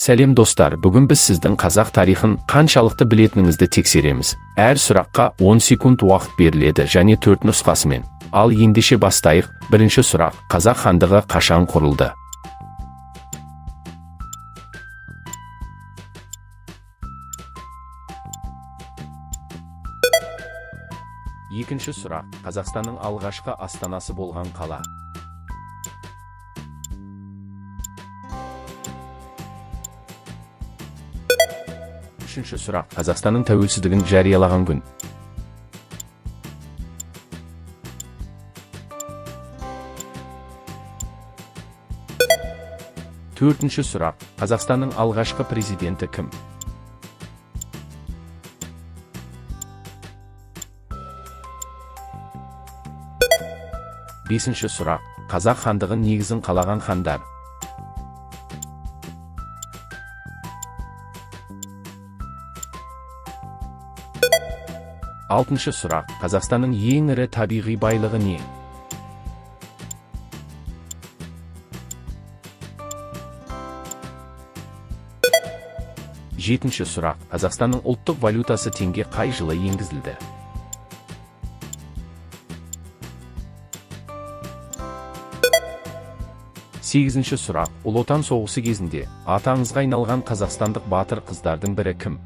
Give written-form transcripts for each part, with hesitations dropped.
Сәлем достар, бүгін біз сіздің қазақ тарихын қаншалықты білетініңізді тексереміз. Әр сұраққа 10 секунд уақыт беріледі және 4 нұсқасымен. Ал ендеше бастайық. Бірінші сұрақ: Қазақ хандығы қашан құрылды? Екінші сұрақ: Қазақстанның алғашқы астанасы болған қала? Үшінші сұрақ: Қазақстанның тәуелсіздігін жариялаған күн? Төртінші сұрақ: Қазақстанның алғашқы президенті кім? Бесінші сұрақ: Қазақ хандығын негізін қалаған хандар? Алтыншы сұрақ: Қазақстанның ең ірі табиғи байлығы не? Жетінші сұрақ: Қазақстанның ұлттық валютасы теңге қай жылы енгізілді? Сегізінші сұрақ: Ұлы Отан соғысы кезінде аты аңызға айналған қазақстандық батыр қыздардың бірі кім?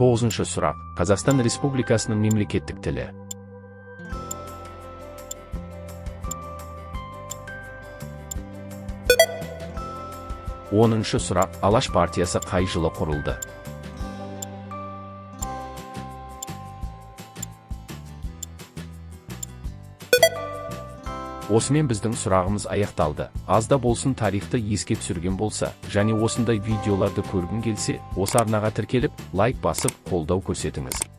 Тоғызыншы сұрақ: Қазақстан Республикасының мемлекеттік тілі? Оныншы сұрақ: Алаш партиясы қай жылы құрылды? Осымен біздің сұрағымыз аяқталды. Аз да болсын тарихты еске түсірген болса, және осындай видеоларды көргің келсе, осы арнаға тіркеліп, лайк басып, қолдау көрсетіңіз.